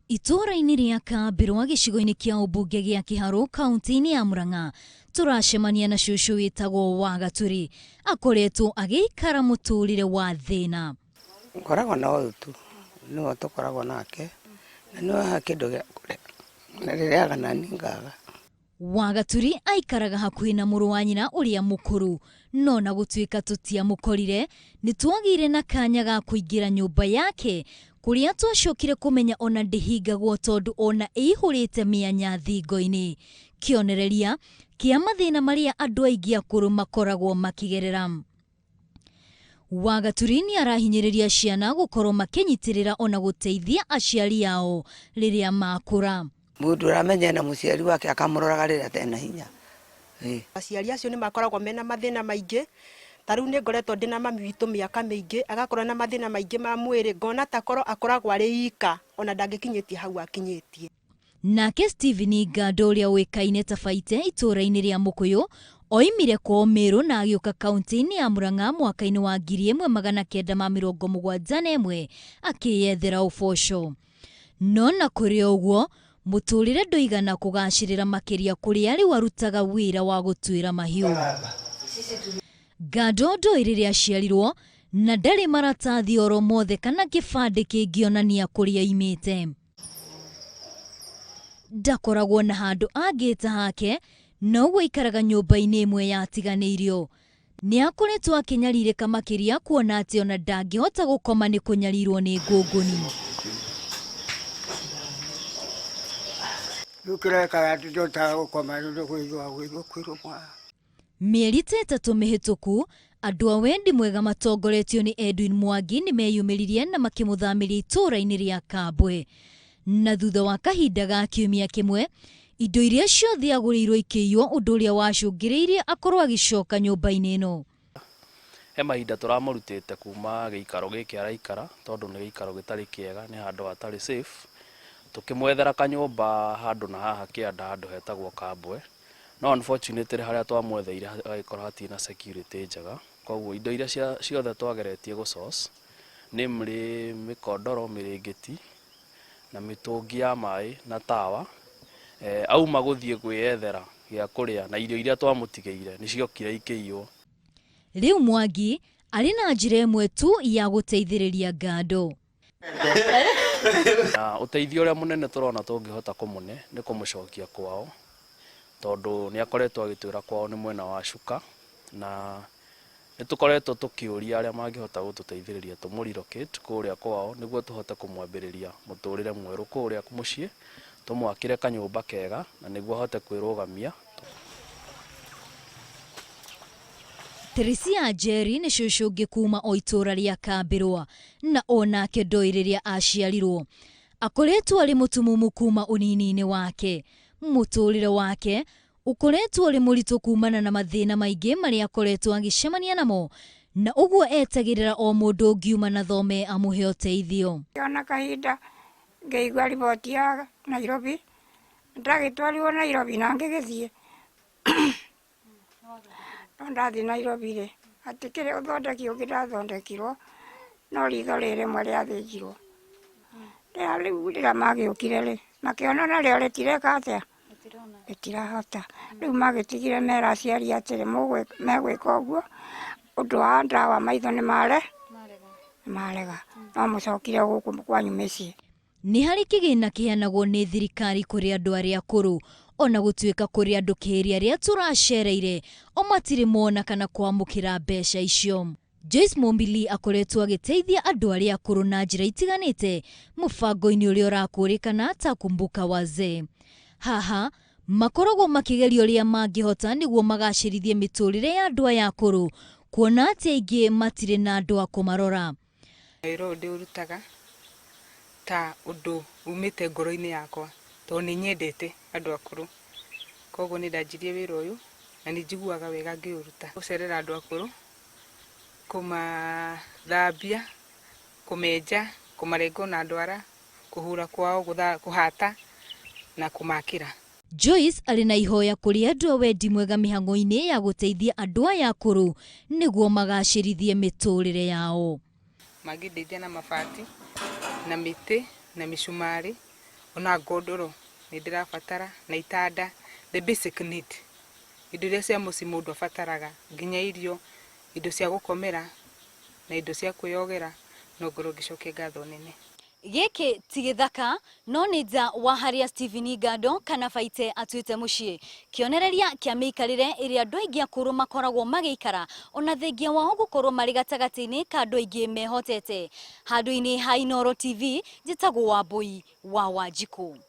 Itũũra-inĩ rĩa Kambĩrwa gĩcigo-inĩ kĩa ũmbunge gĩa Kĩharũ kaunti-inĩ ya Murang'a tũracemania na cũcũ wĩtagwo Wagatũrĩ akoretwo agĩikara mũtũrĩre wa thĩna. Ngoragwo na ũyũ tu, nĩwe tũkoragwo nake, na nĩwe ũhaga kĩndũ gĩa kũrĩa, na rĩrĩa aga nani ngaga. Wagaturi aikaraga hakuhĩ na mũrũ wa nyina ũrĩa mũkũrũ, no na gũtuĩka tũtiamũkorire, nĩ twagĩire na kanya ga kũingĩra nyũmba yake kũrĩa twacokire kũmenya ona ndĩhingagwo tondũ ona ĩihũrĩte mĩanya thingo-inĩ. Kĩonereria kĩa mathĩna marĩa andũ aingĩ akũrũ makoragwo makĩgerera. Wagaturi nĩ arahinyĩrĩria ciana gũkorwo makĩnyitĩrĩra ona gũteithia aciari ao rĩrĩa makũra. Mũndũ ũramenya ena mũciari wake akamũroraga rĩrĩa atarĩ na hinya. Aciari acio nĩ makoragwo mena mathĩna maingĩ, ta rĩu nĩ ngoretwo ndĩna mami witũ mĩaka mĩingĩ, agakorwo na mathĩna maingĩ ma mwĩrĩ, ngona ta korwo akoragwo arĩ ika, ona ndangĩkinyĩtie hau akinyĩtie. Nake Stephen Ngando ũrĩa ũĩkaine ta Baite itũũra-inĩ rĩa Mũkũyũ, oimire kwao Meru na agĩũka kaunti-inĩ ya Murang'a mwaka-inĩ wa 1971 akĩyethera ũboco. No na kũrĩ o ũguo, mũtũũrĩre ndũigana kũgacĩrĩra makĩria kũrĩa rĩu arutaga wĩra wa gũtuĩra mahiũ. Ngando ndoĩ rĩrĩa aciarirwo na ndarĩ maratathi oro mothe kana kĩbandĩ kĩngĩonania kũrĩa oimĩte. Ndakoragwo na handũ angĩta hake na ũguo aikaraga nyũmba-inĩ ĩmwe yatiganĩirio. Nĩ akoretwo akĩnyarirĩka makĩria kuona atĩ ona ndangĩhota gũkoma nĩ kũnyarirwo nĩ ngũngũni. Rĩu kĩrekaga ndĩhotaga gũkoma nĩ ũndũ kũigua kũrũmwa. Mĩeri ta ĩtatũ mĩhĩtũku, andũ a wendi mwega matongoretio nĩ Edwin Mwangi nĩ meyumĩririe na makĩmũthamĩria itũũra-inĩ rĩa Kambwe. Na thutha wa kahinda ga kiumia kĩmwe, indo iria ciothe agũrĩirwo ikĩiywo ũndũ ũrĩa wacũngĩrĩirie akorwo agĩcoka nyũmba-inĩ ĩno. He mahinda tũramũrutĩte kuma gĩikaro gĩkĩ araikara tondũ nĩ gĩikaro gĩtarĩ kĩega, nĩ handũ hatarĩ safe, tũkĩmwethera kanyũmba handũ na haha kĩanda handũ hetagwo Kambwe. No unfortunately harĩa twamwetheire hagĩkorwo hatirĩ na security njega, koguo indo iria ciothe twageretie gũ source, namely mĩkondoro, mĩrĩngĩti na mĩtũngi ya maĩ na tawa, auma gũthiĩ kwĩyethera gĩa kũrĩa na irio iria twamũtigĩire nĩ ciokire ikĩiywo. Rĩu Mwangi arĩ na njĩra ĩmwe tu ya gũteithĩrĩria Ngando. Na ũteithio ũrĩa mũnene tũrona tũngĩhota kũmũne nĩ kũmũcokia kwao, tondũ nĩ akoretwo agĩtwĩra kwao nĩ mwena wa Chuka, na nĩ tũkoretwo tũkĩũria arĩa mangĩhota gũtũteithĩrĩria tũmũ relocate kũrĩa kwao nĩguo tũhote kũmwambĩrĩria mũtũrĩre mwerũ kũrĩa mũciĩ, tũmwakĩre kanyũmba kega na nĩguo ahote kwĩrũgamia. Teresia Njeri nĩ cũcũ ũngĩ kuma o itũũra rĩa Kambĩrwa na o nake ndoĩ rĩrĩa aciarirwo. Akoretwo arĩ mũtumumu kuma ũnini-inĩ wake. Mũtũrĩre wake ũkoretwo ũrĩ mũritũ kumana na mathĩna maingĩ marĩa akoretwo agĩcemania namo na ũguo etagĩrĩra o mũndũ ũngiuma na thome amũhe ũteithio. Ngĩona kahinda ngĩigua riboti ya Nairobi, ndagĩtwarirwo Nairobi na ngĩgĩthiĩ. No ndathiĩ Nairobi rĩ, hatikĩrĩ ũthondeki ũngĩ ndathondekirwo, no ritho rĩrĩ rĩmwe rĩathĩnjirwo. Rĩrĩa rĩu rĩrĩa magĩũkire rĩ, makĩona narĩo rĩtireka atĩa, rĩtirahota. Rĩu magĩtigire mera aciari atĩrĩ, megwĩka ũguo, ũndũ wa ndawa maitho nĩ mare, nĩ marega, no mũcokire gũkũ kwanyu mĩciĩ. Nĩ harĩ kĩgĩna kĩheanagwo nĩ thirikari kũrĩ andũ arĩa akũrũ, o na gũtuĩka kũrĩ andũ kĩĩria arĩa tũracereire o matirĩ mona kana kwamũkĩra mbeca icio. Joyce Mumbili akoretwo agĩteithia andũ arĩa akũrũ na njĩra itiganĩte mũbango-inĩ ũrĩa ũrakũrĩkana ta Kumbuka Wazee. Haha, makoragwo makĩgeria ũrĩa mangĩhota nĩguo magacĩrithie mĩtũrĩre ya andũ aya akũrũ, kuona atĩ aingĩ matirĩ na andũ a kũmarora. Wĩra ũyũ ndĩũrutaga ta ũndũ umĩte ngoro-inĩ yakwa tondũ nĩ nyendete andũ akũrũ. Koguo nĩ ndanjirie wĩra ũyũ na nĩ njiguaga wega ngĩũruta. Gũcerera andũ akũrũ, kũmathambia, kũmenja, kũmarenga ona ndwara, kũhura kwao, kũhata na kũmakĩra. Joyce arĩ na ihoya kũrĩ andũ a wendi mwega mĩhang'o-inĩ ya gũteithia andũ aya akũrũ nĩguo magacĩrithie mĩtũrĩre yao. Mangĩndeithia na mabati, na mĩtĩ, na mĩcumarĩ, Ona ngondoro nĩ ndĩrabatara na itanda, the basic need, indo iria cia mũciĩ mũndũ abataraga, nginya irio, indo cia gũkomera na indo cia kwĩyogera, no ngorwo ngĩcokia ngatho nene. Gĩkĩ ti gĩthaka no nĩ nja wa harĩa Stephen Ngando kana Baite atuĩte mũciĩ, kĩonereria kĩa mĩikarĩre ĩrĩa andũ aingĩ akũrũ makoragwo magĩikara ona thengia wao gũkorwo marĩ gatagatĩ-inĩ ka andũ aingĩ mehotete. Handũ-inĩ ha Inooro TV, njĩtagwo Wambũi wa Wanjikũ.